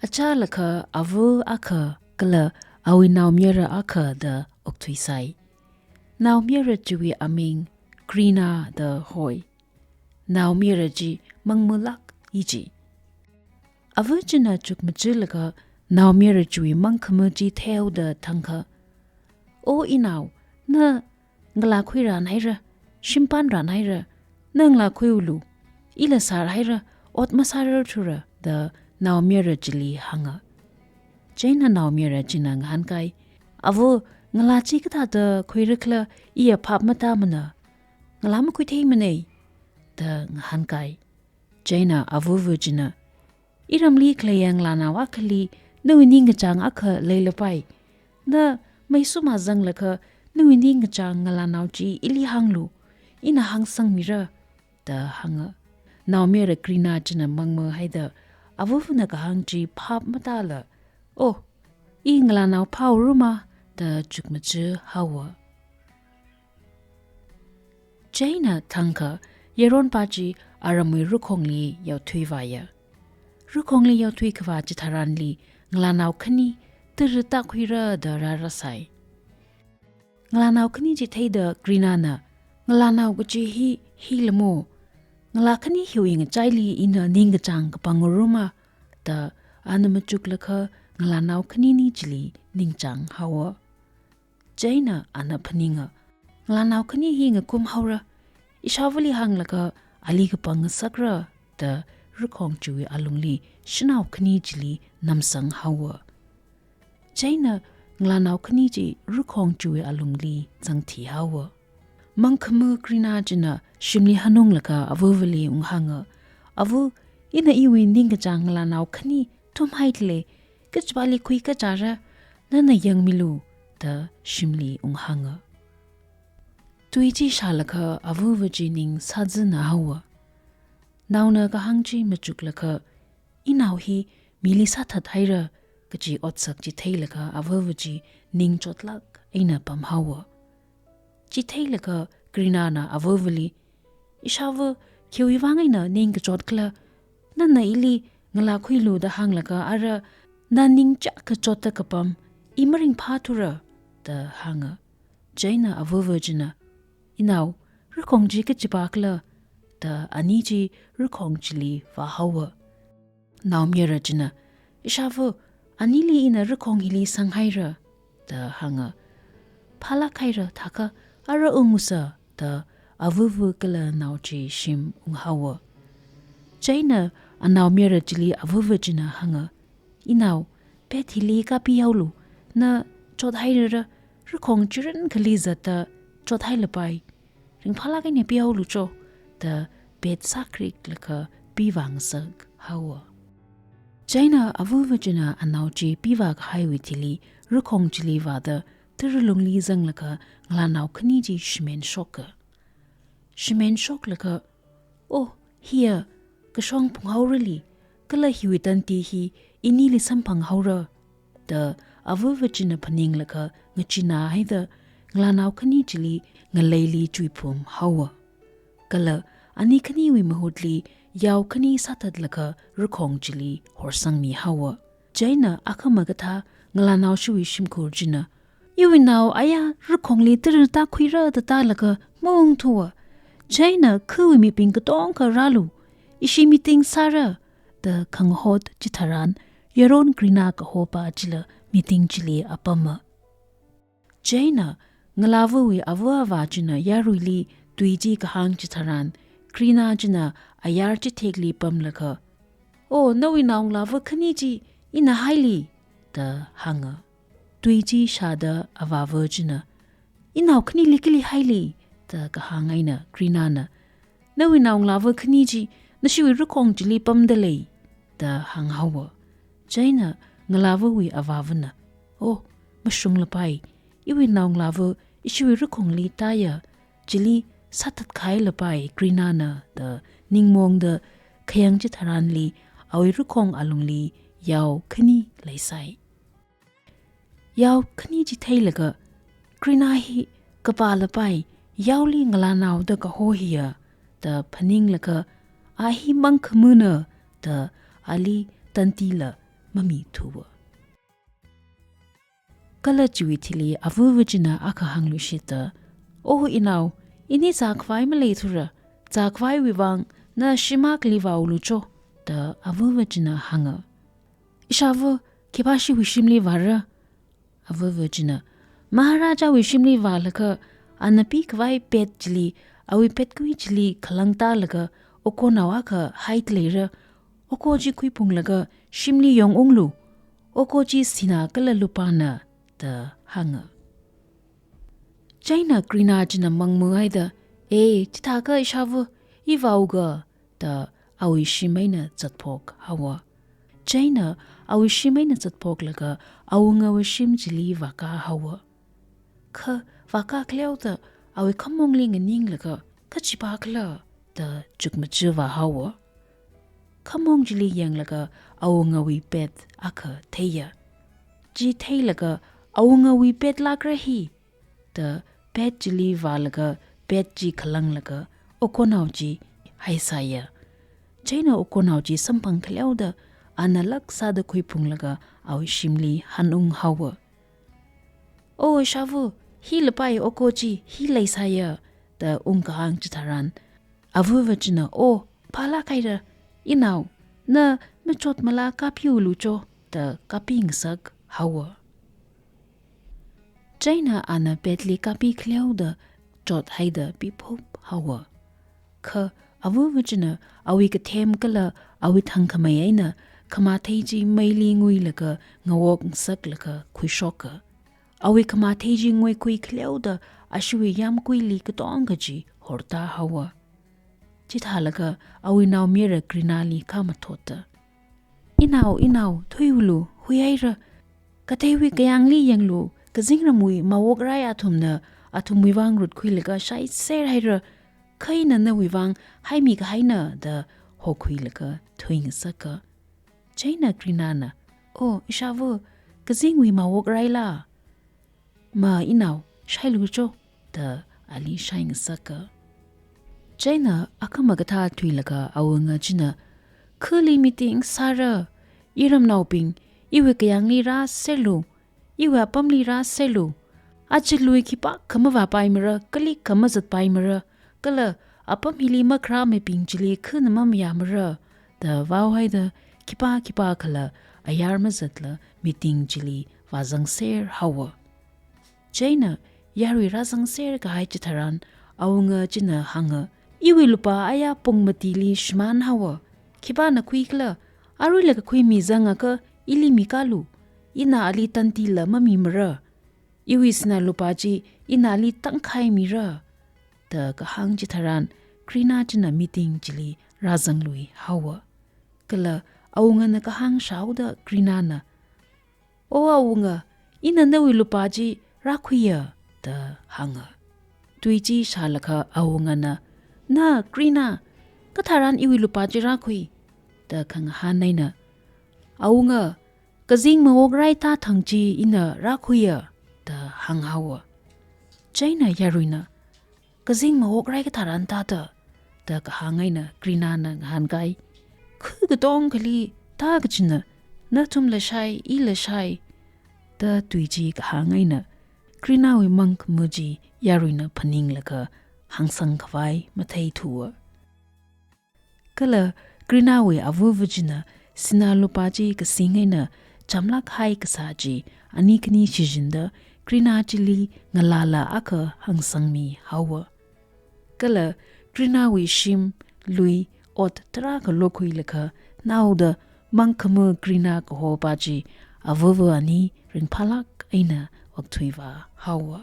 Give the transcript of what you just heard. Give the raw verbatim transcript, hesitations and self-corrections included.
Achālakha ava akha kala awui naomayara akha da okthuisai. Naomayara chiwui aming Krina da hoi. Naomayara chi mangmalāk i chi. Ava china chukmajalaga naomayara chiwui mangkhamā chi theihaoda thangkha, "O inao, na ngalā khuirān haira, shim pānrān haira, na ngalā khuiulu, ila sārhaira, ot masārarthura," da naomayara chili hānga. Chieina naomayara china ngahānkai, "Ava, ngalā chi kathāda khuirakhala, iya phap matāmana, ngalā makhuitheimanei," da ngahānkai. Chieina avava china, "Iramli khaleiya ngalānao akhali nawui ningkachāng akha leilapai. Na mei suma zanglakha nawui ningkachāng ngalānao chi ili hānglu, ina hāngsangmira," da hānga. Naomayara Krina china mangmahaida avavana kahāng chi phap matāla, "O, i ngalānao phāuruma," da chukmajahaowa. Chieina thangkha yaronpa chi aramwui rakhongli yaothuivāya. Rakhongli yaothuikhavā chitharanli ngalānao khani tara tākhuira da rārāsai. Ngalānao khani chi theida Krinana, "Ngalānao kachi hi, hi lamo, ngalā khani hiwui ngachaili ina ningkachāng kapangaruma," da ana machuklaga ngalānao khanini chili ningchānghaowa. Chieina ana phaninga, "Ngalānao khani hi ngakumhaora, ishāvali hānglaga ali kapang ngasakra," da rakhong chiwui alungli shanao khani chili namsanghaowa. Chieina ngalānao khani chi rakhong chiwui alungli zangthihaowa. Mangkhamā Krina china shimli hanunglaga avavali unghānga, "Ava, ina iwui ningkachāng ngalānao khani thumhaidalei, kachipāli khuikachāra, nana yangmilu," da shimli unghānga. Tui chi shālaga avava chi ning sāzanhaowa. Naona kahāng chi machuklaga, "Inao hi mili sāthathaira," kachi otsak chi theilaga avava chi ning chotlāk eina pamhaowa. Chi theilaga Krinana avavali, "Ishāva, khiwui vang eina ning kachotkhala? Nana ili ngalā khuilu da hānglaga ara na ning chiyākha chotda kapam, i maringphāthura," da hānga. Chieina avava china, "Inao, rakhong chi kachipākhala?" da ani chi rakhong chili vāhaowa. Naomayara china, "Ishāva, anili ina rakhong hili sanghaira," da hānga. "Phālāk haira thākha, ara ungusa," da avava kala nao chi shim unghaowa. Chieina anaomayara chili avava china hānga, "Inao, bed hili kāpihaolu, na chothairara, rakhong chirunkhali zatda chothailapai. Ringphālāk eina pihaolu cho," da bed sākriklaga pivāngasakhaowa. Chieina avava china anao chi pivākahaiwui thili rakhong chili vāda tara lungli zanglaga ngalānao khani chi shimen shoka. Shimen shoklaga, "O, hiya kashong phunghaorali, kala hiwui tanti hi inili samphanghaora," da avava china phaninglaga ngacheenāhaida ngalānao khani chili ngaleili chuiphumhaowa. Kala ani khaniwui mahutli yao khani sāthatlaga rakhong chili horsangmihaowa. Chieina akhama kathā ngalānao chiwui shimkhur china, "Iwui nao aya rakhongli tara tākhuira da tālaga maungthuwa. Chieina khawui mibing katonga rālu, ishi meeting sāra," da khangahot chitharan yaron Krina kahopa chila meeting chili apama. Chieina ngalāvawui ava avā china yaruili tui chi kahāng chitharan, Krina china ayar chithekli pamlaga, "O, nawui naongalāva khani chi ina haili," da hānga. Tui chi shāda avāva china, "Inao khanili kali haili?" da kahāng eina Krinana, "Nawui naongalāva khani chi nashiwui rakhong chili pamdalei," da hānghaowa. Chieina ngalāvawui avāvana, "O, mashunglapai, iwui naongalāva ishiwui rakhongli tāya, chili sāthatkahailapai Krinana," da ningmaongda khayang chitharanli awui rakhong alungli yao khani leisai. Yao khani chi theilaga, "Krina hi kapālapai, yaoli ngalānao da kaho hiya," da phaninglaga, "A hi mangkhamana," da ali tantila mamithuwa. Kala chiwui thili avava china akha hāngluishita, "Oh inao, ini zākhavai maleithura, zākhavaiwui vang na shim akhali vāulu cho," da avava china hānga. "Ishāva, khipāshiwui shimli vāra?" Avava china, "Maharajawui shimli vālaga, ana pikhavai pet chili, awui petkui chili khalangtālaga, okonao akha haida leira. Oko chi khuiphunglaga shimli yongunglu. Oko chi sinā kala lupāna," da hānga. Chieina Krina china mangmuhaida, "E, chithākha ishāva, i vāuga," da awui shim eina zatphok haowa. Chieina awui shim eina zatphoklaga awungawui shim chili vākā haowa. Kha vākā khaleoda awui khamongli nganinglaga, "Kachipākhala?" da chukmajā vāhaowa. Khamong chili yanglaga awungawui pet akha theiya. Chi theilaga, "Awungawui pet lākra hi," da pet chili vālaga pet chi khalanglaga okonao chi haisāya. Chieina okonao chi samphang khaleoda ana lāk sāda khuiphunglaga awui shimli hanung haowa. "Oh ishāva, hi lapai oko chi, hi leisāya," da ungkahāng chitharan, avava china, "Oh, phālāk haira, inao, na machot malā kāpiulu cho," da kāpingasak haowa. Chieina ana petli kāpi khaleoda chothaida piphup haowa. Kha avava china awui kathem kala awui thangkhamei eina khamathei chi meili nguilaga ngawok ngasaklaga khuishoka. Awui khamathei chi nguikhui khaleoda ashiwui yamkuili katonga chi hortā haowa. Chithālaga awui naomayara Krinali khamathotda, "Inao, inao, thuiulu, huihaira. Kateiwui kayāngli yanglu, kazingramwui mawokrai athumna athumwui vang rutkhuilaga shaiser haira. Kha ina nawui vang haimi kahaina," da hokhuilaga thuingasaka. Chieina Krinana, "Oh ishāva, kazingwui mawokraila?" "Ma inao, shailu cho," da ali shaingasaka. Chieina akhama kathā thuilaga awunga china, "Khali meeting sāra, iramnaobing, iwui kayāngli rāserlu, iwui apamli rāserlu. Aja lui khipākha mavāpaimara, kalikha mazatpaimara, kala apam hili makharā mibing chili khana mamayāmara," da vaohaida khipā khipākhala ayar mazatla meeting chili vāzangser haowa. Chieina yarui rāzangser kahai chitharan awunga china hānga, "Iwui lupā aya pung matili shimān haowa. Khipāna khuikhala? Aruila kakhui mi zangakha ili mikālu. Ina ali tantila mamimara. Iwui sinā lupā chi ina ali tangkhai mira," da kahāng chitharan Krina china meeting chili rāzanglui haowa. Kala awungana kahāng shāhaoda Krinana, "Oh awunga, ina nawui lupā chi rākhuiya," da hānga. Tui chi shālaga awungana, "Na Krina, katharan iwui lupā chi rākhui?" da khangahān eina, "Awunga, kazing mawokrai tāthang chi ina rākhuiya," da hānghaowa. Chieina yaruina, "Kazing mawokrai katharan tāta?" da kahāng eina Krinana ngahānkai. "Khu katongali tā kachina, nathumla shai, ila shai," da tui chi kahāng eina Krinawui mangkhamu chi yaruina phaninglaga hāngsangkhavai matheithuwa. Kala Krinawui avava china sinā lupā chi kasing eina chamlāk hai kasā chi ani khani shichinda Krina chili ngalāla akha hāngsangmi haowa. Kala Krinawui shim, lui, ot tarākha lokhuilaga naoda mangkhamu Krina kaho pā chi avava ani ringphālāk eina okthuivā haowa.